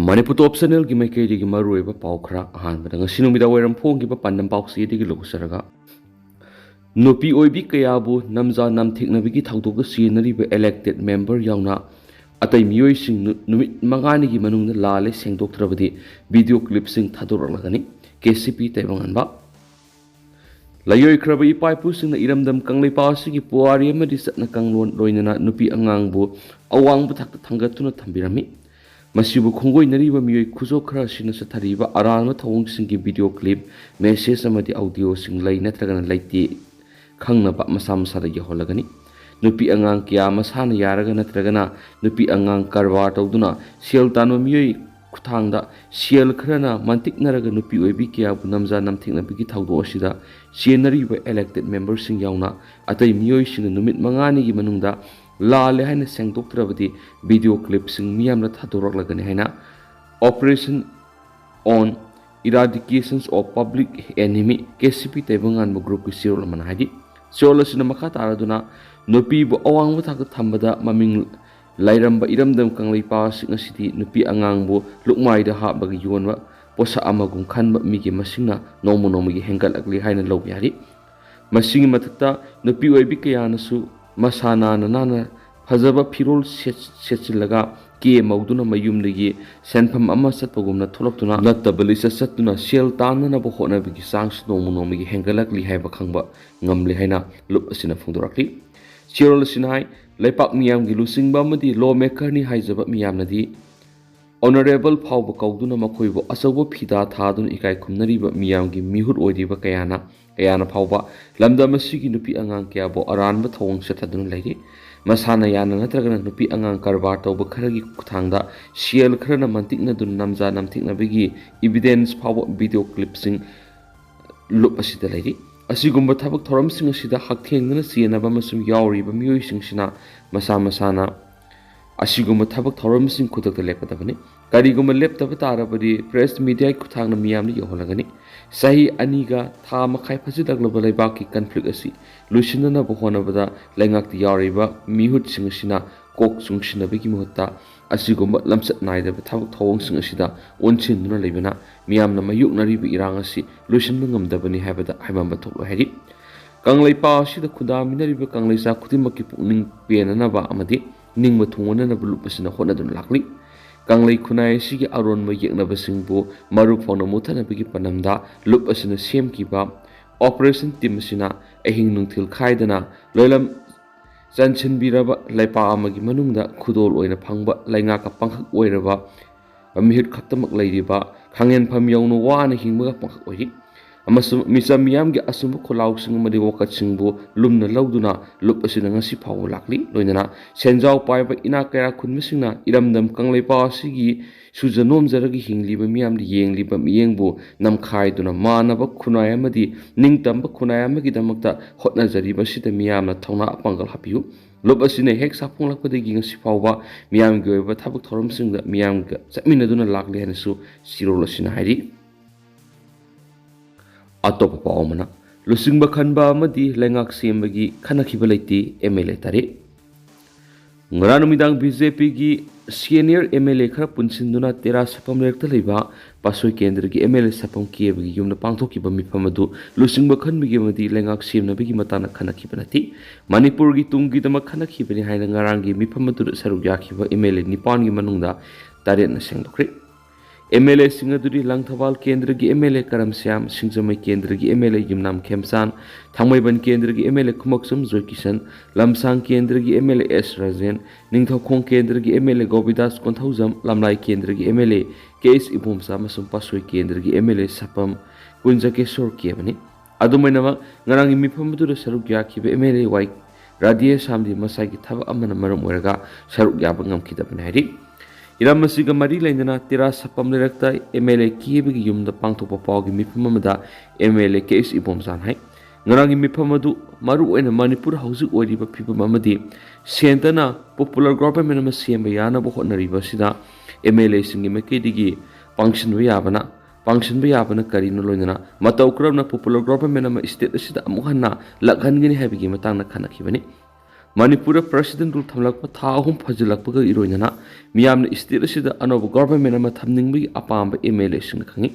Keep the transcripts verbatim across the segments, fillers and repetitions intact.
ꯃꯅꯤꯄꯨꯔ ꯇꯣꯞ ꯆꯦꯅꯦꯜꯒꯤ ꯃꯥꯏꯀꯩꯗꯒꯤ ꯃꯔꯨꯑꯣꯏꯕ ꯄꯥꯎ ꯈꯔ꯫ ꯑꯍꯥꯟꯕꯗ, ꯉꯁꯤ ꯅꯨꯃꯤꯗꯥꯡ ꯋꯥꯏꯔꯝ ꯐꯣꯡꯈꯤꯕ ꯄꯥꯟꯗꯝ ꯄꯥꯎꯆꯦꯗꯒꯤ ꯂꯧꯖꯔꯒ, ꯅꯨꯄꯤ ꯑꯣꯏꯕꯤ ꯀꯌꯥꯕꯨ ꯅꯝꯖꯥ ꯅꯝꯊꯦꯛꯅꯕꯒꯤ ꯊꯧꯗꯣꯛꯇ ꯆꯦꯟꯅꯔꯤꯕ elected member ꯌꯥꯎꯅ ꯑꯇꯩ ꯃꯤꯑꯣꯏꯁꯤꯡ ꯅꯨ-, ꯅꯨꯃꯤꯠ ꯃꯉꯥꯅꯤꯒꯤ ꯃꯅꯨꯡꯗ ꯂꯥꯜꯂꯦ ꯁꯦꯡꯗꯣꯛꯇ꯭ꯔꯕꯗꯤ video clipꯁꯤꯡ ꯊꯥꯗꯣꯔꯛꯂꯒꯅꯤ꯫ ꯀꯦ ꯁꯤ ꯄꯤ ꯇꯥꯏꯕꯪꯉꯥꯟꯕ꯫ ꯂꯥꯏꯑꯣꯏꯈ꯭ꯔꯕ ꯏꯄꯥ ꯏꯄꯨꯁꯤꯡꯅ ꯏꯔꯝꯗꯝ ꯀꯪꯂꯩꯄꯥꯛ ꯑꯁꯤꯒꯤ ꯄꯨꯋꯥꯔꯤ ꯑꯃꯗꯤ ꯆꯠꯅ ꯀꯥꯡꯂꯣꯟ ꯂꯣꯏꯅꯅ ꯅꯨꯄꯤ ꯑꯉꯥꯡꯕꯨ ꯑꯋꯥꯡꯕ ꯊꯥꯛꯇ ꯊꯥꯡꯒꯠꯇꯨꯅ ꯊꯝꯕꯤꯔꯝꯃꯤ꯫ ꯃꯁꯤꯕꯨ ꯈꯣꯡꯒꯣꯏꯅꯔꯤꯕ ꯃꯤꯑꯣꯏ ꯈꯨꯖꯣꯞ ꯈꯔ ꯑꯁꯤꯅ ꯆꯠꯊꯔꯤꯕ ꯑꯔꯥꯟꯕ ꯊꯧꯑꯣꯡꯁꯤꯡꯒꯤ video clip, message ꯑꯃꯗꯤ audioꯁꯤꯡ ꯂꯩ ꯅꯠꯇ꯭ꯔꯒꯅ ꯂꯩꯇꯦ ꯈꯪꯅꯕ ꯃꯁꯥ ꯃꯁꯥꯗ ꯌꯧꯍꯜꯂꯒꯅꯤ꯫ ꯅꯨꯄꯤ ꯑꯉꯥꯡ ꯀꯌꯥ ꯃꯁꯥꯅ ꯌꯥꯔꯒ ꯅꯠꯇ꯭ꯔꯒꯅ ꯅꯨꯄꯤ ꯑꯉꯥꯡ ꯀꯔꯕꯥꯔ ꯇꯧꯗꯨꯅ ꯁꯦꯜ ꯇꯥꯟꯕ ꯃꯤꯑꯣꯏ ꯈꯨꯠꯊꯥꯡꯗ ꯁꯦꯜ ꯈꯔꯅ ꯃꯟꯇꯤꯛꯅꯔꯒ ꯅꯨꯄꯤ ꯑꯣꯏꯕꯤ ꯀꯌꯥꯕꯨ ꯅꯝꯖꯥ ꯅꯝꯊꯦꯛꯅꯕꯒꯤ ꯊꯧꯗꯣꯛ ꯑꯁꯤꯗ ꯆꯦꯟꯅꯔꯤꯕ elected memberꯁꯤꯡ ꯌꯥꯎꯅ ꯑꯇꯩ ꯃꯤꯑꯣꯏꯁꯤꯡꯅ ꯅꯨꯃꯤꯠ ꯃꯉꯥꯅꯤꯒꯤ ꯃꯅꯨꯡꯗ ꯂꯥꯜꯂꯦ ꯍꯥꯏꯅ ꯁꯦꯡꯗꯣꯛꯇ꯭ꯔꯕꯗꯤ video clipꯁꯤꯡ ꯃꯤꯌꯥꯝꯗ ꯊꯥꯗꯣꯔꯛꯂꯒꯅꯤ ꯍꯥꯏꯅ Operation on Eradications of Public Enemy, K C ꯄꯤ ꯇꯥꯏꯕꯪꯉꯥꯟꯕ groupꯀꯤ ꯆꯦꯔꯣꯜ ꯑꯃꯅ ꯍꯥꯏꯔꯤ꯫ ꯆꯦꯔꯣꯜ ꯑꯁꯤꯅ ꯃꯈꯥ ꯇꯥꯔꯗꯨꯅ ꯅꯨꯄꯤꯕꯨ ꯑꯋꯥꯡꯕ ꯊꯥꯛꯇ ꯊꯝꯕꯗ ꯃꯃꯤꯡ ꯂꯩꯔꯝꯕ ꯏꯔꯝꯗꯝ ꯀꯪꯂꯩꯄꯥꯛ ꯑꯁꯤ ꯉꯁꯤꯗꯤ ꯅꯨꯄꯤ ꯑꯉꯥꯡꯕꯨ ꯂꯨꯛꯃꯥꯏꯗ ꯍꯥꯞꯂꯒ ꯌꯣꯟꯕ ꯄꯣꯠꯁꯛ ꯑꯃꯒꯨꯝ ꯈꯟꯕ ꯃꯤꯒꯤ ꯃꯁꯤꯡꯅ ꯅꯣꯡꯃ ꯅꯣꯡꯃꯒꯤ ꯍꯦꯟꯒꯠꯂꯛꯂꯤ ꯍꯥꯏꯅ ꯂꯧꯕ ꯌꯥꯔꯤ꯫ ꯃꯁꯤꯒꯤ ꯃꯊꯛꯇ ꯅꯨꯄꯤ ꯑꯣꯏꯕꯤ ꯀꯌꯥꯅꯁꯨ ꯃꯁꯥ ꯅꯥꯟꯅ ꯅꯥꯟꯅ ꯐꯖꯕ ꯐꯤꯔꯣꯜ ꯁꯦꯠ-, ꯁꯦꯠꯆꯤꯜꯂꯒ ꯀꯦ ꯃꯧꯗꯨꯅ ꯃꯌꯨꯝꯗꯒꯤ ꯁꯦꯟꯐꯝ ꯑꯃ ꯆꯠꯄꯒꯨꯝꯅ ꯊꯣꯛꯂꯛꯇꯨꯅ ꯅꯠꯇꯕ ꯂꯤꯆꯠ ꯆꯠꯇꯨꯅ ꯁꯦꯜ ꯇꯥꯟꯅꯅꯕ ꯍꯣꯠꯅꯕꯒꯤ ꯆꯥꯡꯁꯨ ꯅꯣꯡꯃ ꯅꯣꯡꯃꯒꯤ ꯍꯦꯟꯒꯠꯂꯛꯂꯤ ꯍꯥꯏꯕ ꯈꯪꯕ ꯉꯝꯂꯦ ꯍꯥꯏꯅ ꯂꯨꯞ ꯑꯁꯤꯅ ꯐꯣꯡꯗꯣꯔꯛꯂꯤ꯫ ꯆꯦꯔꯣꯜ ꯑꯁꯤꯅ ꯍꯥꯏ, ꯂꯩꯄꯥꯛ ꯃꯤꯌꯥꯝꯒꯤ ꯂꯨꯆꯤꯡꯕ ꯑꯃꯗꯤ law makerꯅꯤ ꯍꯥꯏꯖꯕ ꯃꯤꯌꯥꯝꯅꯗꯤ honourable ꯐꯥꯎꯕ ꯀꯧꯗꯨꯅ ꯃꯈꯣꯏꯕꯨ ꯑꯆꯧꯕ ꯐꯤꯗꯥ ꯊꯥꯗꯨꯅ ꯏꯀꯥꯏ ꯈꯨꯝꯅꯔꯤꯕ ꯃꯤꯌꯥꯝꯒꯤ ꯃꯤꯍꯨꯠ ꯑꯣꯏꯔꯤꯕ ꯀꯌꯥꯅ, ꯀꯌꯥꯅ ꯐꯥꯎꯕ ꯂꯝꯗꯝ ꯑꯁꯤꯒꯤ ꯅꯨꯄꯤ ꯑꯉꯥꯡ ꯀꯌꯥꯕꯨ ꯑꯔꯥꯟꯕ ꯊꯧꯑꯣꯡ ꯆꯠꯊꯗꯨꯅ ꯂꯩꯔꯤ꯫ ꯃꯁꯥꯅ ꯌꯥꯅ ꯅꯠꯇ꯭ꯔꯒꯅ ꯅꯨꯄꯤ ꯑꯉꯥꯡ ꯀꯔꯕꯥꯔ ꯇꯧꯕ ꯈꯔꯒꯤ ꯈꯨꯠꯊꯥꯡꯗ ꯁꯦꯜ ꯈꯔꯅ ꯃꯟꯇꯤꯛꯅꯗꯨꯅ ꯅꯝꯖꯥ ꯅꯝꯊꯦꯛꯅꯕꯒꯤ evidence ꯐꯥꯎꯕ video clipꯁꯤꯡ ꯂꯨꯞ ꯑꯁꯤꯗ ꯂꯩꯔꯤ꯫ ꯑꯁꯤꯒꯨꯝꯕ ꯊꯕꯛ ꯊꯧꯔꯝꯁꯤꯡ ꯑꯁꯤꯗ ꯍꯛꯊꯦꯡꯅꯅ ꯆꯦꯟꯅꯕ ꯑꯃꯁꯨꯡ ꯌꯥꯎꯔꯤꯕ ꯃꯤꯑꯣꯏꯁꯤꯡꯁꯤꯅ ꯃꯁꯥ ꯃꯁꯥꯅ ꯑꯁꯤꯒꯨꯝꯕ ꯊꯕꯛ ꯊꯧꯔꯝꯁꯤꯡ ꯈꯨꯗꯛꯇ ꯂꯦꯞꯀꯗꯕꯅꯤ꯫ ꯀꯔꯤꯒꯨꯝꯕ ꯂꯦꯞꯇꯕ ꯇꯥꯔꯕꯗꯤ press mediaꯒꯤ ꯈꯨꯠꯊꯥꯡꯗ ꯃꯤꯌꯥꯝꯗ ꯌꯧꯍꯜꯂꯒꯅꯤ꯫ ꯆꯍꯤ ꯑꯅꯤꯒ ꯊꯥ ꯃꯈꯥꯏ ꯐꯥꯖꯤꯜꯂꯛꯂꯕ ꯂꯩꯕꯥꯛꯀꯤ conflict ꯑꯁꯤ ꯂꯣꯏꯁꯤꯟꯅꯅꯕ ꯍꯣꯠꯅꯕꯗ ꯂꯩꯉꯥꯛꯇ ꯌꯥꯎꯔꯤꯕ ꯃꯤꯍꯨꯠꯁꯤꯡ ꯑꯁꯤꯅ ꯀꯣꯛ ꯆꯨꯡꯁꯤꯟꯅꯕꯒꯤ ꯃꯍꯨꯠꯇ ꯑꯁꯤꯒꯨꯝꯕ ꯂꯝꯆꯠ ꯅꯥꯏꯗꯕ ꯊꯕꯛ ꯊꯧꯑꯣꯡꯁꯤꯡ ꯑꯁꯤꯗ ꯑꯣꯟꯁꯤꯟꯗꯨꯅ ꯂꯩꯕꯅ ꯃꯤꯌꯥꯝꯅ ꯃꯥꯌꯣꯛꯅꯔꯤꯕ ꯏꯔꯥꯡ ꯑꯁꯤ ꯂꯣꯏꯁꯤꯟꯕ ꯉꯝꯗꯕꯅꯤ ꯍꯥꯏꯕꯗ ꯍꯥꯏꯃꯟꯕ ꯊꯣꯛꯂꯣꯏ ꯍꯥꯏꯔꯤ꯫ ꯀꯪꯂꯩꯄꯥꯛ ꯑꯁꯤꯗ ꯈꯨꯟꯗꯥꯃꯤꯟꯅꯔꯤꯕ ꯀꯪꯂꯩꯆꯥ ꯈꯨꯗꯤꯡꯃꯛꯀꯤ ꯄꯨꯛꯅꯤꯡ ꯄꯦꯟꯅꯅꯕ ꯑꯃꯗꯤ ꯅꯤꯡꯕ ꯊꯨꯡꯍꯟꯅꯅꯕ ꯂꯨꯞ ꯑꯁꯤꯅ ꯍꯣꯠꯅꯗꯨꯅ ꯂꯥꯛꯂꯤ꯫ ꯀꯪꯂꯩ ꯈꯨꯟꯅꯥꯏ ꯑꯁꯤꯒꯤ ꯑꯔꯣꯟꯕ ꯌꯦꯛꯅꯕꯁꯤꯡꯕꯨ ꯃꯔꯨ ꯐꯥꯎꯅ ꯃꯨꯠꯊꯅꯕꯒꯤ ꯄꯥꯟꯗꯝꯗ ꯂꯨꯞ ꯑꯁꯤꯅ ꯁꯦꯝꯈꯤꯕ operation team ꯑꯁꯤꯅ ꯑꯍꯤꯡ ꯅꯨꯡꯊꯤꯜ ꯈꯥꯏꯗꯅ ꯂꯣꯏꯂꯝ ꯆꯟꯁꯤꯟꯕꯤꯔꯕ ꯂꯩꯄꯥꯛ ꯑꯃꯒꯤ ꯃꯅꯨꯡꯗ ꯈꯨꯗꯣꯜ ꯑꯣꯏꯅ ꯐꯪꯕ ꯂꯩꯉꯥꯛꯀ ꯄꯥꯡꯈꯛ ꯑꯣꯏꯔꯕ ꯃꯤꯍꯨꯠ ꯈꯛꯇꯃꯛ ꯂꯩꯔꯤꯕ ꯈꯥꯡꯍꯦꯟꯐꯝ ꯌꯧꯅ ꯋꯥꯅ ꯍꯤꯡꯕꯒ ꯄꯥꯡꯈꯛ ꯑꯣꯏꯔꯤ꯫ ꯑꯃꯁꯨꯡ ꯃꯤꯆꯝ ꯃꯤꯌꯥꯝꯒꯤ ꯑꯆꯨꯝꯕ ꯈꯣꯜꯂꯥꯎꯁꯤꯡ ꯑꯃꯗꯤ ꯋꯥꯀꯠꯁꯤꯡꯕꯨ ꯂꯨꯝꯅ ꯂꯧꯗꯨꯅ ꯂꯨꯞ ꯑꯁꯤꯗ ꯉꯁꯤ ꯐꯥꯎꯕ ꯂꯥꯛꯂꯤ꯫ ꯂꯣꯏꯅꯅ ꯁꯦꯟꯖꯥꯎ ꯄꯥꯏꯕ ꯏꯅꯥꯛ ꯀꯩꯔꯥꯛ ꯈꯨꯟꯕꯁꯤꯡꯅ ꯏꯔꯝꯗꯝ ꯀꯪꯂꯩꯄꯥꯛ ꯑꯁꯤꯒꯤ ꯁꯨꯖ ꯅꯣꯝꯖꯔꯒ ꯍꯤꯡꯂꯤꯕ ꯃꯤꯌꯥꯝꯗ ꯌꯦꯡꯂꯤꯕ ꯃꯤꯠꯌꯦꯡꯕꯨ ꯅꯝꯈꯥꯏꯗꯨꯅ ꯃꯥꯟꯅꯕ ꯈꯨꯟꯅꯥꯏ ꯑꯃꯗꯤ ꯅꯤꯡꯇꯝꯕ ꯈꯨꯟꯅꯥꯏ ꯑꯃꯒꯤꯗꯃꯛꯇ ꯍꯣꯠꯅꯖꯔꯤꯕꯁꯤꯗ ꯃꯤꯌꯥꯝꯅ ꯊꯧꯅꯥ ꯑꯄꯥꯡꯒꯜ ꯍꯥꯞꯄꯤꯌꯨ꯫ ꯂꯨꯞ ꯑꯁꯤꯅ ꯍꯦꯛ ꯁꯥꯐꯣꯡꯂꯛꯄꯗꯒꯤ ꯉꯁꯤ ꯐꯥꯎꯕ ꯃꯤꯌꯥꯝꯒꯤ ꯑꯣꯏꯕ ꯊꯕꯛ ꯊꯧꯔꯝꯁꯤꯡꯗ ꯃꯤꯌꯥꯝꯒ ꯆꯠꯃꯤꯟꯅꯗꯨꯅ ꯂꯥꯛꯂꯤ ꯍꯥꯏꯅꯁꯨ ꯆꯤꯔꯣꯜ ꯑꯁꯤꯅ ꯍꯥꯏꯔꯤ꯫ ꯑꯇꯣꯞꯄ ꯄꯥꯎ ꯑꯃꯅ, ꯂꯨꯆꯤꯡꯕ ꯈꯟꯕ ꯑꯃꯗꯤ ꯂꯩꯉꯥꯛ ꯁꯦꯝꯕꯒꯤ ꯈꯟꯅꯈꯤꯕ ꯂꯩꯇꯦ, ꯑꯦꯝ ꯑꯦꯜ ꯑꯦ ꯇꯔꯦꯠ꯫ ꯉꯔꯥꯡ ꯅꯨꯃꯤꯗꯥꯡ ꯕꯤ ꯖꯦ ꯄꯤꯒꯤ senior ꯑꯦꯝ ꯑꯦꯜ ꯑꯦ ꯈꯔ ꯄꯨꯟꯁꯤꯟꯗꯨꯅ ꯇꯦꯔꯥ ꯁꯥꯐꯝ ꯂꯩꯔꯛꯇ ꯂꯩꯕ ꯄꯥꯠꯁꯣꯏ ꯀꯦꯟꯗ꯭ꯔꯒꯤ ꯑꯦꯝ ꯑꯦꯜ ꯑꯦ ꯁꯥꯐꯝ ꯀꯦꯕꯒꯤ ꯌꯨꯝꯗ ꯄꯥꯡꯊꯣꯛꯈꯤꯕ ꯃꯤꯐꯝ ꯑꯗꯨ ꯂꯨꯆꯤꯡꯕ ꯈꯟꯕꯒꯤ ꯑꯃꯗꯤ ꯂꯩꯉꯥꯛ ꯁꯦꯝꯅꯕꯒꯤ ꯃꯇꯥꯡꯗ ꯈꯟꯅꯈꯤꯕ ꯅꯠꯇꯦ꯫ ꯃꯅꯤꯄꯨꯔꯒꯤ ꯇꯨꯡꯒꯤꯗꯃꯛ ꯈꯟꯅꯈꯤꯕꯅꯤ ꯍꯥꯏꯅ ꯉꯔꯥꯡꯒꯤ ꯃꯤꯐꯝ ꯑꯗꯨꯗ ꯁꯔꯨꯛ ꯌꯥꯈꯤꯕ ꯑꯦꯝ ꯑꯦꯜ ꯑꯦ ꯅꯤꯄꯥꯟꯒꯤ ꯃꯅꯨꯡꯗ ꯇꯔꯦꯠꯅ ꯁꯦꯡꯗꯣꯛꯈ꯭ꯔꯦ꯫ ꯑꯦꯝ ꯑꯦꯜ ꯑꯦꯁꯤꯡ ꯑꯗꯨꯗꯤ ꯂꯪꯊꯕꯥꯜ ꯀꯦꯟꯗ꯭ꯔꯒꯤ ꯑꯦꯝ ꯑꯦꯜ ꯑꯦ ꯀꯔꯝ ꯁ꯭ꯌꯥꯝ, ꯁꯤꯡꯖꯃꯩ ꯀꯦꯟꯗ꯭ꯔꯒꯤ ꯑꯦꯝ ꯑꯦꯜ ꯑꯦ ꯌꯨꯝꯅꯥꯝ ꯈꯦꯝꯆꯥꯟ, ꯊꯥꯡꯃꯩꯕꯟ ꯀꯦꯟꯗ꯭ꯔꯒꯤ ꯑꯦꯝ ꯑꯦꯜ ꯑꯦ ꯈꯨꯃꯛꯆꯝ ꯖꯣꯏꯀꯤꯁꯟ, ꯂꯝꯁꯥꯡ ꯀꯦꯟꯗ꯭ꯔꯒꯤ M L A S Rajen, Ningthoukhong ꯀꯦꯟꯗ꯭ꯔꯒꯤ ꯑꯦꯝ ꯑꯦꯜ ꯑꯦ ꯒꯣꯕꯤꯗꯥꯁ ꯀꯣꯟꯊꯧꯖꯝ, ꯂꯝꯂꯥꯏ ꯀꯦꯟꯗ꯭ꯔꯒꯤ ꯑꯦꯝ ꯑꯦꯜ ꯑꯦ ꯀꯦ ꯑꯦꯁ ꯏꯕꯣꯝꯆꯥ ꯑꯃꯁꯨꯡ ꯄꯥꯠꯁꯣꯏ ꯀꯦꯟꯗ꯭ꯔꯒꯤ ꯑꯦꯝ ꯑꯦꯜ ꯑꯦ ꯁꯥꯄꯝ ꯀꯨꯟꯖꯀꯦꯁꯣꯔ ꯀꯦꯕꯅꯤ꯫ ꯑꯗꯨꯝ ꯑꯣꯏꯅꯃꯛ, ꯉꯔꯥꯡꯒꯤ ꯃꯤꯐꯝ ꯑꯗꯨꯗ ꯁꯔꯨꯛ ꯌꯥꯈꯤꯕ ꯑꯦꯝ ꯑꯦꯜ ꯑꯦ ꯋꯥꯏ ꯔꯥꯙꯦꯁ꯭ꯌꯥꯝꯗꯤ ꯃꯁꯥꯒꯤ ꯊꯕꯛ ꯑꯃꯅ ꯃꯔꯝ ꯑꯣꯏꯔꯒ ꯁꯔꯨꯛ ꯌꯥꯕ ꯉꯝꯈꯤꯗꯕꯅꯤ ꯍꯥꯏꯔꯤ꯫ ꯏꯔꯝ ꯑꯁꯤꯒ ꯃꯔꯤ ꯂꯩꯅꯅ ꯇꯦꯔꯥ ꯁꯥꯄꯝ ꯂꯩꯔꯛꯇ ꯑꯦꯝ ꯑꯦꯜ ꯑꯦ ꯀꯦꯕꯒꯤ ꯌꯨꯝꯗ ꯄꯥꯡꯊꯣꯛꯄ ꯄꯥꯎꯒꯤ ꯃꯤꯐꯝ ꯑꯃꯗ ꯑꯦꯝ ꯑꯦꯜ ꯑꯦ ꯀꯦ ꯑꯦꯁ ꯏꯕꯣꯝꯆꯥꯅ ꯍꯥꯏ, ꯉꯔꯥꯡꯒꯤ ꯃꯤꯐꯝ ꯑꯗꯨ ꯃꯔꯨꯑꯣꯏꯅ ꯃꯅꯤꯄꯨꯔ ꯍꯧꯖꯤꯛ ꯑꯣꯏꯔꯤꯕ ꯐꯤꯕꯝ ꯑꯃꯗꯤ ꯁꯦꯟꯇꯔꯅ popular government ꯑꯃ ꯁꯦꯝꯕ ꯌꯥꯅꯕ ꯍꯣꯠꯅꯔꯤꯕ ꯑꯁꯤꯗ ꯑꯦꯝ ꯑꯦꯜ ꯑꯦꯁꯤꯡꯒꯤ ꯃꯥꯏꯀꯩꯗꯒꯤ ꯄꯥꯡꯁꯤꯟꯕ ꯌꯥꯕꯅ ꯄꯥꯡꯁꯤꯟꯕ ꯌꯥꯕꯅ ꯀꯔꯤꯅꯣ, ꯂꯣꯏꯅꯅ ꯃꯇꯧ ꯀꯔꯝꯅ popular government ꯑꯃ state ꯑꯁꯤꯗ ꯑꯃꯨꯛ ꯍꯟꯅ ꯂꯥꯛꯍꯟꯒꯅꯤ ꯍꯥꯏꯕꯒꯤ ꯃꯇꯥꯡꯗ ꯈꯟꯅꯈꯤꯕꯅꯤ꯫ ꯃꯅꯤꯄꯨꯔꯗ ꯄ꯭ꯔꯦꯁꯤꯗꯦꯟ ꯔꯨꯜ ꯊꯝꯂꯛꯄ ꯊꯥ ꯑꯍꯨꯝ ꯐꯖꯤꯜꯂꯛꯄꯒ ꯏꯔꯣꯏꯅꯅ ꯃꯤꯌꯥꯝꯅ ꯁ꯭ꯇꯦꯠ ꯑꯁꯤꯗ ꯑꯅꯧꯕ ꯒꯣꯚꯔꯟꯃꯦꯟꯠ ꯑꯃ ꯊꯝꯅꯤꯡꯕꯒꯤ ꯑꯄꯥꯝꯕ ꯑꯦꯝ ꯑꯦꯜ ꯑꯦꯁꯤꯡꯅ ꯈꯪꯉꯤ꯫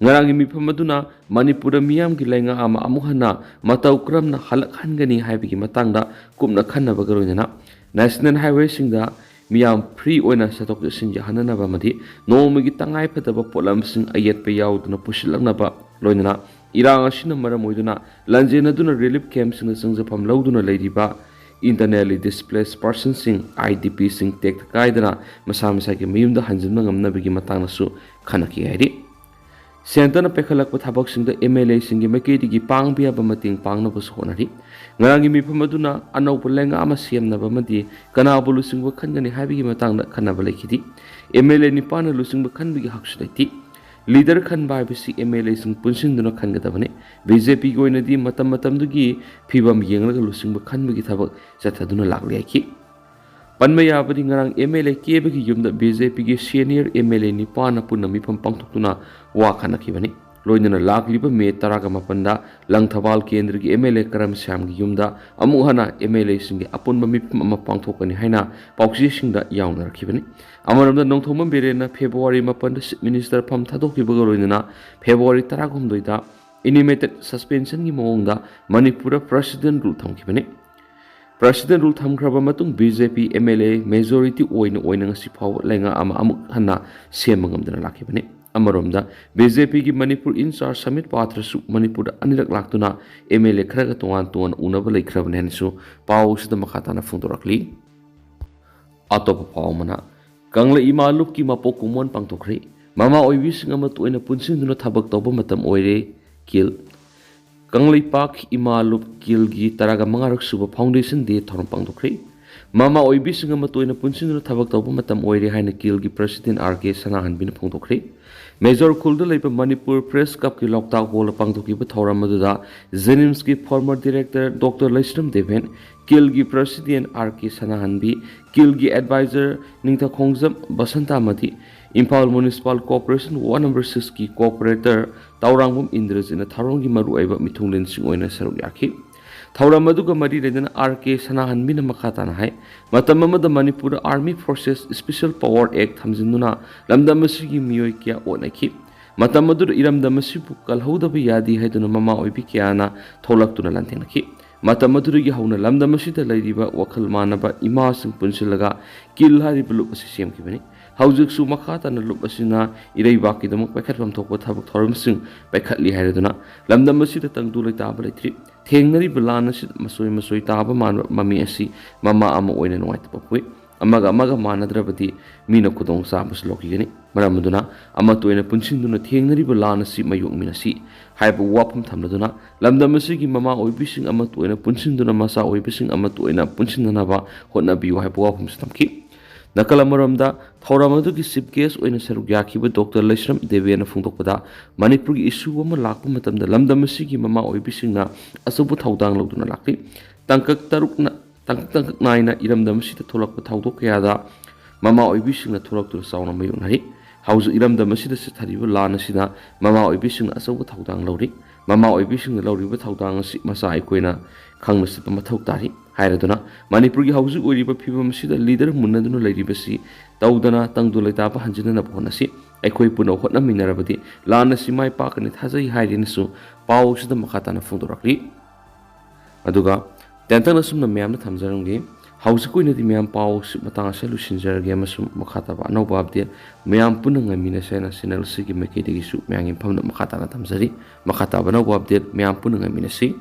ꯉꯔꯥꯡꯒꯤ ꯃꯤꯐꯝ ꯑꯗꯨꯅ ꯃꯅꯤꯄꯨꯔꯗ ꯃꯤꯌꯥꯝꯒꯤ ꯂꯩꯉꯥꯛ ꯑꯃ ꯑꯃꯨꯛ ꯍꯟꯅ ꯃꯇꯧ ꯀꯔꯝꯅ ꯍꯜꯂꯛꯍꯟꯒꯅꯤ ꯍꯥꯏꯕꯒꯤ ꯃꯇꯥꯡꯗ ꯀꯨꯞꯅ ꯈꯟꯅꯕꯒ ꯂꯣꯏꯅꯅ ꯅꯦꯁꯅꯦꯜ ꯍꯥꯏꯋꯦꯁꯤꯡꯗ ꯃꯤꯌꯥꯝ ꯐ꯭ꯔꯤ ꯑꯣꯏꯅ ꯆꯠꯊꯣꯛ ꯆꯠꯁꯤꯟ ꯌꯥꯍꯟꯅꯅꯕ ꯑꯃꯗꯤ ꯅꯣꯡꯃꯒꯤ ꯇꯉꯥꯏꯐꯗꯕ ꯄꯣꯠꯂꯝꯁꯤꯡ ꯑꯌꯦꯠꯄ ꯌꯥꯎꯗꯅ ꯄꯨꯁꯤꯜꯂꯛꯅꯕ ꯂꯣꯏꯅꯅ ꯏꯔꯥꯡ ꯑꯁꯤꯅ ꯃꯔꯝ ꯑꯣꯏꯗꯨꯅ ꯂꯥꯟꯖꯦꯟꯅꯗꯨꯅ ꯔꯤꯂꯤꯐ ꯀꯦꯝꯞꯁꯤꯡꯗ ꯆꯪꯖꯐꯝ ꯂꯧꯗꯨꯅ ꯂꯩꯔꯤꯕ internally displaced personꯁꯤꯡ, IDPꯁꯤꯡ ꯇꯦꯛꯇ ꯀꯥꯏꯗꯅ ꯃꯁꯥ ꯃꯁꯥꯒꯤ ꯃꯌꯨꯝꯗ ꯍꯟꯖꯤꯟꯕ ꯉꯝꯅꯕꯒꯤ ꯃꯇꯥꯡꯗꯁꯨ ꯈꯟꯅꯈꯤ ꯍꯥꯏꯔꯤ꯫ ꯁꯦꯟꯇꯔꯅ ꯄꯥꯏꯈꯠꯂꯛꯄ ꯊꯕꯛꯁꯤꯡꯗ ꯑꯦꯝ ꯑꯦꯜ ꯑꯦꯁꯤꯡꯒꯤ ꯃꯥꯏꯀꯩꯗꯒꯤ ꯄꯥꯡꯕ ꯌꯥꯕ ꯃꯇꯦꯡ ꯄꯥꯡꯅꯕꯁꯨ ꯍꯣꯠꯅꯔꯤ꯫ ꯉꯔꯥꯡꯒꯤ ꯃꯤꯐꯝ ꯑꯗꯨꯅ ꯑꯅꯧꯕ ꯂꯩꯉꯥꯛ ꯑꯃ ꯁꯦꯝꯅꯕ ꯑꯃꯗꯤ ꯀꯅꯥꯕꯨ ꯂꯨꯆꯤꯡꯕ ꯈꯟꯒꯅꯤ ꯍꯥꯏꯕꯒꯤ ꯃꯇꯥꯡꯗ ꯈꯟꯅꯕ ꯂꯩꯈꯤꯗꯦ꯫ ꯑꯦꯝ ꯑꯦꯜ ꯑꯦ ꯅꯤꯄꯥꯟꯅ ꯂꯨꯆꯤꯡꯕ ꯈꯟꯕꯒꯤ ꯍꯛꯁꯨ ꯂꯩꯇꯦ꯫ ꯂꯤꯗꯔ ꯈꯟꯕ ꯍꯥꯏꯕꯁꯤ ꯑꯦꯝ ꯑꯦꯜ ꯑꯦꯁꯤꯡ ꯄꯨꯟꯁꯤꯟꯗꯨꯅ ꯈꯟꯒꯗꯕꯅꯤ꯫ ꯕꯤ ꯖꯦ ꯄꯤꯒꯤ ꯑꯣꯏꯅꯗꯤ ꯃꯇꯝ ꯃꯇꯝꯗꯨꯒꯤ ꯐꯤꯕꯝ ꯌꯦꯡꯂꯒ ꯂꯨꯆꯤꯡꯕ ꯈꯟꯕꯒꯤ ꯊꯕꯛ ꯆꯠꯊꯗꯨꯅ ꯂꯥꯛꯂꯦ ꯍꯥꯏꯈꯤ꯫ ꯄꯟꯕ ꯌꯥꯕꯗꯤ ꯉꯔꯥꯡ ꯑꯦꯝ ꯑꯦꯜ ꯑꯦ ꯀꯦꯕꯒꯤ ꯌꯨꯝꯗ ꯕꯤ ꯖꯦ ꯄꯤꯒꯤ ꯁꯦꯅꯤꯌꯔ ꯑꯦꯝ ꯑꯦꯜ ꯑꯦ ꯅꯤꯄꯥꯟꯅ ꯄꯨꯟꯅ ꯃꯤꯐꯝ ꯄꯥꯡꯊꯣꯛꯇꯨꯅ ꯋꯥ ꯈꯟꯅꯈꯤꯕꯅꯤ꯫ ꯂꯣꯏꯅꯅ ꯂꯥꯛꯂꯤꯕ ꯃꯦ ꯇꯔꯥꯒ ꯃꯥꯄꯟꯗ ꯂꯪꯊꯕꯥꯜ ꯀꯦꯟꯗ꯭ꯔꯒꯤ ꯑꯦꯝ ꯑꯦꯜ ꯑꯦ ꯀꯔꯝ ꯁ꯭ꯌꯥꯝꯒꯤ ꯌꯨꯝꯗ ꯑꯃꯨꯛ ꯍꯟꯅ ꯑꯦꯝ ꯑꯦꯜ ꯑꯦꯁꯤꯡꯒꯤ ꯑꯄꯨꯟꯕ ꯃꯤꯐꯝ ꯑꯃ ꯄꯥꯡꯊꯣꯛꯀꯅꯤ ꯍꯥꯏꯅ ꯄꯥꯎꯆꯦꯁꯤꯡꯗ ꯌꯥꯎꯅꯔꯛꯈꯤꯕꯅꯤ꯫ ꯑꯃꯔꯣꯝꯗ ꯅꯣꯡꯊꯣꯝꯕꯝ ꯕꯤꯔꯦꯟꯅ ꯐꯦꯕ꯭ꯔꯨꯋꯥꯔꯤ ꯃꯥꯄꯟꯗ ꯆꯤꯐ ꯃꯤꯅꯤꯁꯇꯔ ꯐꯝ ꯊꯥꯗꯣꯛꯈꯤꯕꯒ ꯂꯣꯏꯅꯅ ꯐꯦꯕ꯭ꯔꯨꯋꯥꯔꯤ ꯇꯔꯥꯍꯨꯝꯗꯣꯏꯗ ꯑꯦꯅꯤꯃꯦꯇꯦꯗ ꯁꯁꯄꯦꯟꯁꯟꯒꯤ ꯃꯑꯣꯡꯗ ꯃꯅꯤꯄꯨꯔꯗ ꯄ꯭ꯔꯦꯁꯤꯗꯦꯟ ꯔꯨꯜ ꯊꯝꯈꯤꯕꯅꯤ꯫ ꯄ꯭ꯔꯦꯁꯤꯗꯦꯟ ꯔꯨꯜ ꯊꯝꯈ꯭ꯔꯕ ꯃꯇꯨꯡ B J P M L ꯑꯦ ꯃꯦꯖꯣꯔꯤꯇꯤ ꯑꯣꯏꯅ ꯑꯣꯏꯅ ꯉꯁꯤ ꯐꯥꯎꯕ ꯂꯩꯉꯥꯛ ꯑꯃ ꯑꯃꯨꯛ ꯍꯟꯅ ꯁꯦꯝꯕ ꯉꯝꯗꯅ ꯂꯥꯛꯈꯤꯕꯅꯤ꯫ ꯑꯃꯔꯣꯝꯗ ꯕꯤ ꯖꯦ ꯄꯤꯒꯤ ꯃꯅꯤꯄꯨꯔ ꯏꯟꯆꯥꯔꯖ ꯁꯃꯤꯠ ꯄꯥꯊ꯭ꯔꯁꯨ ꯃꯅꯤꯄꯨꯔꯗ ꯑꯅꯤꯔꯛ ꯂꯥꯛꯇꯨꯅ ꯑꯦꯝ ꯑꯦꯜ ꯑꯦ ꯈꯔꯒ ꯇꯣꯉꯥꯟ ꯇꯣꯉꯥꯟꯅ ꯎꯅꯕ ꯂꯩꯈ꯭ꯔꯕꯅꯤ ꯍꯥꯏꯅꯁꯨ ꯄꯥꯎ ꯑꯁꯤꯗ ꯃꯈꯥ ꯇꯥꯅ ꯐꯣꯡꯗꯣꯔꯛꯂꯤ꯫ ꯑꯇꯣꯞꯄ ꯄꯥꯎ ꯑꯃꯅ, ꯀꯪꯂꯩ ꯏꯃꯥ ꯂꯨꯞꯀꯤ ꯃꯄꯣꯛ ꯀꯨꯝꯑꯣꯟ ꯄꯥꯡꯊꯣꯛꯈ꯭ꯔꯦ꯫ ꯃꯃꯥ ꯑꯣꯏꯕꯤꯁꯤꯡ ꯑꯃꯠꯇ ꯑꯣꯏꯅ ꯄꯨꯟꯁꯤꯟꯗꯨꯅ ꯊꯕꯛ ꯇꯧꯕ ꯃꯇꯝ ꯑꯣꯏꯔꯦ꯫ ꯀꯤꯜ ꯀꯪꯂꯩꯄꯥꯛ ꯏꯃꯥ ꯂꯨꯞ ꯀꯤꯜꯒꯤ ꯇꯔꯥꯒ ꯃꯉꯥꯔꯛ ꯁꯨꯕ ꯐꯥꯎꯟꯗꯦꯁꯟ ꯗꯦ ꯊꯧꯔꯝ ꯄꯥꯡꯊꯣꯛꯈ꯭ꯔꯦ꯫ ꯃꯃꯥ ꯑꯣꯏꯕꯤꯁꯤꯡ ꯑꯃꯠꯇ ꯑꯣꯏꯅ ꯄꯨꯟꯁꯤꯟꯗꯨꯅ ꯊꯕꯛ ꯇꯧꯕ ꯃꯇꯝ ꯑꯣꯏꯔꯦ ꯍꯥꯏꯅ ꯀꯤꯜꯒꯤ ꯄ꯭ꯔꯦꯁꯤꯗꯦꯟ ꯑꯥꯔ ꯀꯦ ꯁꯅꯥꯍꯟꯕꯤꯅ ꯐꯣꯡꯗꯣꯛꯈ꯭ꯔꯦ꯫ ꯃꯦꯖꯣꯔ ꯈꯨꯜꯗ ꯂꯩꯕ ꯃꯅꯤꯄꯨꯔ ꯄ꯭ꯔꯦꯁ ꯀ꯭ꯂꯕꯀꯤ ꯂꯣꯛꯇꯥꯛ ꯍꯣꯜꯗ ꯄꯥꯡꯊꯣꯛꯈꯤꯕ ꯊꯧꯔꯝ ꯑꯗꯨꯗ ꯖꯦꯅꯤꯝꯁꯀꯤ former director doctor Leisram Deben, ꯀꯤꯜꯒꯤ ꯄ꯭ꯔꯦꯁꯤꯗꯦꯟ ꯑꯥꯔ ꯀꯦ ꯁꯅꯥꯍꯟꯕꯤ, ꯀꯤꯜꯒꯤ ꯑꯦꯗꯚꯥꯏꯖꯔ ꯅꯤꯡꯊꯧꯈꯣꯡꯖꯝ ꯕꯁꯟꯇ ꯑꯃꯗꯤ Imphal municipal corporation ward number ꯁꯤꯛꯁꯀꯤ ꯀꯣꯔꯄꯣꯔꯦꯇꯔ ꯇꯥꯎꯔꯥꯡꯕꯝ ꯏꯟꯗ꯭ꯔꯖꯤꯠꯅ ꯊꯧꯔꯝꯒꯤ ꯃꯔꯨꯑꯣꯏꯕ ꯃꯤꯊꯨꯡꯂꯦꯟꯁꯤꯡ ꯑꯣꯏꯅ ꯁꯔꯨꯛ ꯌꯥꯈꯤ꯫ ꯊꯧꯔꯝ ꯑꯗꯨꯒ ꯃꯔꯤ ꯂꯩꯅꯅ ꯑꯥꯔ ꯀꯦ ꯁꯅꯥꯍꯟꯕꯤꯅ ꯃꯈꯥ ꯇꯥꯅ ꯍꯥꯏ, ꯃꯇꯝ ꯑꯃꯗ ꯃꯅꯤꯄꯨꯔꯗ Army Forces Special Power Act ꯊꯝꯖꯤꯟꯗꯨꯅ ꯂꯝꯗꯝ ꯑꯁꯤꯒꯤ ꯃꯤꯑꯣꯏ ꯀꯌꯥ ꯑꯣꯠꯅꯈꯤ꯫ ꯃꯇꯝ ꯑꯗꯨꯗ ꯏꯔꯝꯗꯝ ꯑꯁꯤꯕꯨ ꯀꯜꯍꯧꯗꯕ ꯌꯥꯗꯦ ꯍꯥꯏꯗꯨꯅ ꯃꯃꯥ ꯑꯣꯏꯕꯤ ꯀꯌꯥꯅ ꯊꯣꯛꯂꯛꯇꯨꯅ ꯂꯥꯟꯊꯦꯡꯅꯈꯤ꯫ ꯃꯇꯝ ꯑꯗꯨꯗꯒꯤ ꯍꯧꯅ ꯂꯝꯗꯝ ꯑꯁꯤꯗ ꯂꯩꯔꯤꯕ ꯋꯥꯈꯜ ꯃꯥꯟꯅꯕ ꯏꯃꯥꯁꯤꯡ ꯄꯨꯟꯁꯤꯜꯂꯒ ꯀꯤꯜ ꯍꯥꯏꯔꯤꯕ ꯂꯨꯞ ꯑꯁꯤ ꯁꯦꯝꯈꯤꯕꯅꯤ꯫ ꯍꯧꯖꯤꯛꯁꯨ ꯃꯈꯥ ꯇꯥꯅ ꯂꯨꯞ ꯑꯁꯤꯅ ꯏꯔꯩꯕꯥꯛꯀꯤꯗꯃꯛ ꯄꯥꯏꯈꯠꯐꯝ ꯊꯣꯛꯄ ꯊꯕꯛ ꯊꯧꯔꯝꯁꯤꯡ ꯄꯥꯏꯈꯠꯂꯤ ꯍꯥꯏꯔꯗꯨꯅ ꯂꯝꯗꯝ ꯑꯁꯤꯗ ꯇꯪꯗꯨ ꯂꯩꯇꯥꯕ ꯂꯩꯇ꯭ꯔꯤ꯫ ꯊꯦꯡꯅꯔꯤꯕ ꯂꯥꯟ ꯑꯁꯤꯗ ꯃꯆꯣꯏ ꯃꯆꯣꯏ ꯇꯥꯕ ꯃꯥꯟꯕ ꯃꯃꯤ ꯑꯁꯤ ꯃꯃꯥ ꯑꯃ ꯑꯣꯏꯅ ꯅꯨꯡꯉꯥꯏꯇꯕ ꯄꯣꯛꯏ꯫ ꯑꯃꯒ ꯑꯃꯒ ꯃꯥꯟꯅꯗ꯭ꯔꯕꯗꯤ ꯃꯤꯅ ꯈꯨꯗꯣꯡ ꯆꯥꯕꯁꯨ ꯂꯧꯈꯤꯒꯅꯤ꯫ ꯃꯔꯝ ꯑꯗꯨꯅ ꯑꯃꯠꯇ ꯑꯣꯏꯅ ꯄꯨꯟꯁꯤꯟꯗꯨꯅ ꯊꯦꯡꯅꯔꯤꯕ ꯂꯥꯟ ꯑꯁꯤ ꯃꯥꯌꯣꯛꯃꯤꯟꯅꯁꯤ ꯍꯥꯏꯕ ꯋꯥꯐꯝ ꯊꯝꯂꯗꯨꯅ ꯂꯝꯗꯝ ꯑꯁꯤꯒꯤ ꯃꯃꯥ ꯑꯣꯏꯕꯤꯁꯤꯡ ꯑꯃꯠꯇ ꯑꯣꯏꯅ ꯄꯨꯟꯁꯤꯟꯗꯨꯅ ꯃꯆꯥ ꯑꯣꯏꯕꯁꯤꯡ ꯑꯃꯠꯇ ꯑꯣꯏꯅ ꯄꯨꯟꯁꯤꯟꯅꯅꯕ ꯍꯣꯠꯅꯕꯤꯌꯨ ꯍꯥꯏꯕ ꯋꯥꯐꯝꯁꯨ ꯊꯝꯈꯤ꯫ ꯅꯥꯀꯜ ꯑꯃꯔꯣꯝꯗ ꯊꯧꯔꯝ ꯑꯗꯨꯒꯤ chief guest ꯑꯣꯏꯅ ꯁꯔꯨꯛ ꯌꯥꯈꯤꯕ ꯗꯣꯛꯇꯔ ꯂꯩꯁ꯭ꯔꯝ ꯗꯦꯕꯦꯅ ꯐꯣꯡꯗꯣꯛꯄꯗ, ꯃꯅꯤꯄꯨꯔꯒꯤ issue ꯑꯃ ꯂꯥꯛꯄ ꯃꯇꯝꯗ ꯂꯝꯗꯝ ꯑꯁꯤꯒꯤ ꯃꯃꯥ ꯑꯣꯏꯕꯤꯁꯤꯡꯅ ꯑꯆꯧꯕ ꯊꯧꯗꯥꯡ ꯂꯧꯗꯨꯅ ꯂꯥꯛꯂꯤ꯫ ꯇꯥꯡꯀꯛ ꯇꯔꯨꯛꯅ, ꯇꯥꯡꯀꯛ ꯇꯥꯡꯀꯛ ꯅꯥꯏꯅ ꯏꯔꯝꯗꯝ ꯑꯁꯤꯗ ꯊꯣꯛꯂꯛꯄ ꯊꯧꯗꯣꯛ ꯀꯌꯥꯗ ꯃꯃꯥ ꯑꯣꯏꯕꯤꯁꯤꯡꯅ ꯊꯣꯛꯂꯛꯇꯨꯅ ꯆꯥꯎꯅ ꯃꯥꯌꯣꯛꯅꯔꯤ꯫ ꯍꯧꯖꯤꯛ ꯏꯔꯝꯗꯝ ꯑꯁꯤꯗ ꯆꯠꯊꯔꯤꯕ ꯂꯥꯟ ꯑꯁꯤꯗ ꯃꯃꯥ ꯑꯣꯏꯕꯤꯁꯤꯡꯅ ꯑꯆꯧꯕ ꯊꯧꯗꯥꯡ ꯂꯧꯔꯤ꯫ ꯃꯃꯥ ꯑꯣꯏꯕꯤꯁꯤꯡꯅ ꯂꯧꯔꯤꯕ ꯊꯧꯗꯥꯡ ꯑꯁꯤ ꯃꯆꯥ ꯑꯩꯈꯣꯏꯅ ꯈꯪꯅ ꯆꯠꯄ ꯃꯊꯧ ꯇꯥꯔꯤ ꯍꯥꯏꯔꯗꯨꯅ, ꯃꯅꯤꯄꯨꯔꯒꯤ ꯍꯧꯖꯤꯛ ꯑꯣꯏꯔꯤꯕ ꯐꯤꯕꯝ ꯑꯁꯤꯗ leader ꯃꯨꯟꯅꯗꯨꯅ ꯂꯩꯔꯤꯕꯁꯤ ꯇꯧꯗꯅ ꯇꯪꯗꯨ ꯂꯩꯇꯥꯕ ꯍꯟꯖꯤꯟꯅꯅꯕ ꯍꯣꯠꯅꯁꯤ꯫ ꯑꯩꯈꯣꯏ ꯄꯨꯟꯅ ꯍꯣꯠꯅꯃꯤꯟꯅꯔꯕꯗꯤ ꯂꯥꯟ ꯑꯁꯤ ꯃꯥꯏ ꯄꯥꯛꯀꯅꯤ ꯊꯥꯖꯩ ꯍꯥꯏꯔꯦꯅꯁꯨ ꯄꯥꯎ ꯑꯁꯤꯗ ꯃꯈꯥ ꯇꯥꯅ ꯐꯣꯡꯗꯣꯔꯛꯂꯤ꯫ ꯑꯗꯨꯒ ꯇꯦꯟꯇꯛꯅ ꯁꯨꯝꯅ ꯃꯌꯥꯝꯗ ꯊꯝꯖꯔꯝꯒꯦ꯫ ꯍꯧꯖꯤꯛ ꯑꯣꯏꯅꯗꯤ ꯃꯌꯥꯝ ꯄꯥꯎ ꯑꯁꯤ ꯃꯇꯥꯡ ꯑꯁꯤꯗ ꯂꯣꯏꯁꯤꯟꯖꯔꯒꯦ ꯑꯃꯁꯨꯡ ꯃꯈꯥ ꯇꯥꯕ ꯑꯅꯧꯕ update ꯃꯌꯥꯝ ꯄꯨꯟꯅ ꯉꯥꯏꯃꯤꯟꯅꯁꯦ ꯍꯥꯏꯅ channel ꯑꯁꯤꯒꯤ ꯃꯥꯏꯀꯩꯗꯒꯤꯁꯨ ꯃꯌꯥꯝꯒꯤ ꯃꯐꯝꯗ ꯃꯈꯥ ꯇꯥꯅ ꯊꯝꯖꯔꯤ꯫ ꯃꯈꯥ ꯇꯥꯕ ꯑꯅꯧꯕ update ꯃꯌꯥꯝ ꯄꯨꯟꯅ ꯉꯥꯏꯃꯤꯟꯅꯁꯤ꯫